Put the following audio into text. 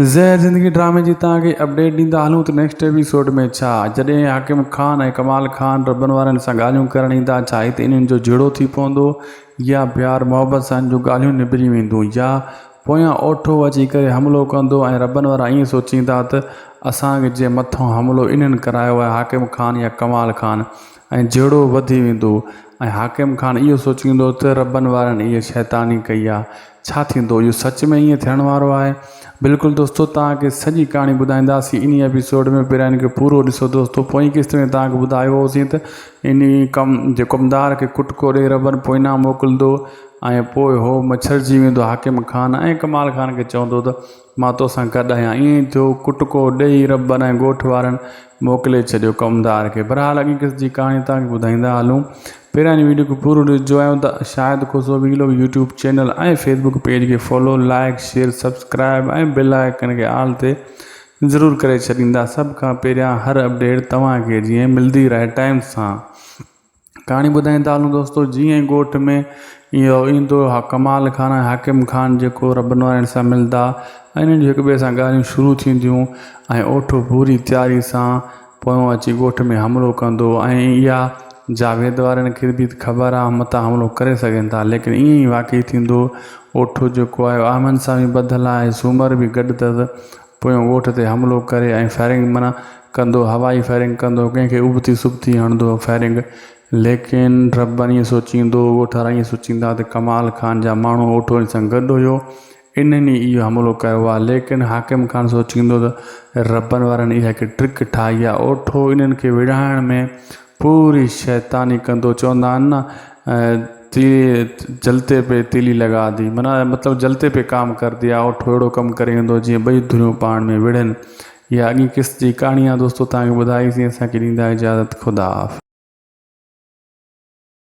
زهر زندگي ڊرامي جي توهان کي اپڊيٽ ڏيندا هلون ته نيڪسٽ ايپيسوڊ ۾ ڇا جڏهن حاڪم خان ۽ ڪمال خان ربن وارن سان ڳالهيون ڪرڻ ايندا ڇا هتي انهن جو جهيڙو ٿي پوندو يا پيار محبت سان انهن جون ڳالهيون نبري وينديون يا پويان اوٺو اچي ڪري حملو ڪندو ۽ ربن وارا ائين سوچيندا ته اسان جي مٿان حملو انهن ڪرايو آهي حاڪم خان يا ڪمال خان ۽ جهيڙو وڌي ويندو ۽ حاڪم خان اهو سوچيندو ته ربن وارن اهي شيطاني ڪئي آهي ڇا ٿيندو اهو سچ ۾ ائين ٿيڻ وارو آهي؟ بلڪل دوستو توهان کي سڄي ڪهاڻي ٻڌائينداسين انهي ايپيسوڊ ۾ پهريان ان کي پورو ڏسو دوستو پوئين قسط ۾ توهان کي ٻڌايو هوسين ته انهي ڪم جي ڪمدار کي ڪٽڪو ڏئي ربن پوئنا موڪلندو ۽ پوء هو مڇرجي ويندو حاڪم خان ۽ ڪمال خان کي چوندو ته مان توسان گڏ آهيان ائين ئي ٿيو ڪٽڪو ڏئي ربن ۽ ڳوٺ وارن موڪلي ڇڏيو ڪمدار کي بھرحال اڳين قسط جي ڪهاڻي توهان کي ٻڌائيندا هلون پهريان هن ويڊيو کي پورو ڏسجو ۽ ته Shahid Khoso vlog YouTube channel ۽ Facebook page کي follow like share subscribe ۽ bell icon کي آل تي ضرور ڪري ڇڏيندا سڀ کان پهريان هر اپڊيٽ توهان کي جيئن ملدي رهي ٽائيم سان ڪهاڻي ٻڌائيندا هلون دوستو جيئن ئي ڳوٺ ۾ اهو ايندو ڪمال خان ۽ حاڪم خان جيڪو رب نارائڻ سان ملدا ۽ انهن جون هڪ ٻئي سان ڳالهيون شروع ٿينديون ۽ اوٺو پوري تياري سان پويان اچي ڳوٺ ۾ حملو ڪندو ۽ اها جاويد وارن کي به خبر آ متان حملو ڪري سگهن ٿا ليڪن ائين ئي واقعي ٿيندو اوٺو جيڪو آهي احمد سان به ٻڌل آهي سومر به گڏ اٿس پويان ڳوٺ تي حملو ڪري ۽ فائرنگ معنيٰ ڪندو هوائي فائرنگ ڪندو ڪنهن کي ابتي سبتي هڻندو فائرنگ ليڪن ربن ائين سوچيندو ڳوٺ وارا ائين سوچيندا ته ڪمال خان جا ماڻهو اوٺو ان سان گڏ هيو انهن ئي اهو حملو ڪيو آهي ليڪن حاڪم خان سوچيندو ته ربن وارن اها هڪ ٽرڪ ٺاهي آهي اوٺو انهن کي وڙهائڻ ۾ پوري شيطاني ڪندو چوندا آهن نه تي جلتي پي تيلي لگا the معنيٰ مطلب جلتي پي ڪام ڪر ديا اوٺو اهڙو ڪم ڪري ويندو جيئن ٻئي ڌريون پاڻ ۾ وڙهن اها اڳين قسط جي ڪهاڻي آهي دوستو توهان کي ٻڌائي سين اسان کي ڏيندا اجازت خدا حافظ.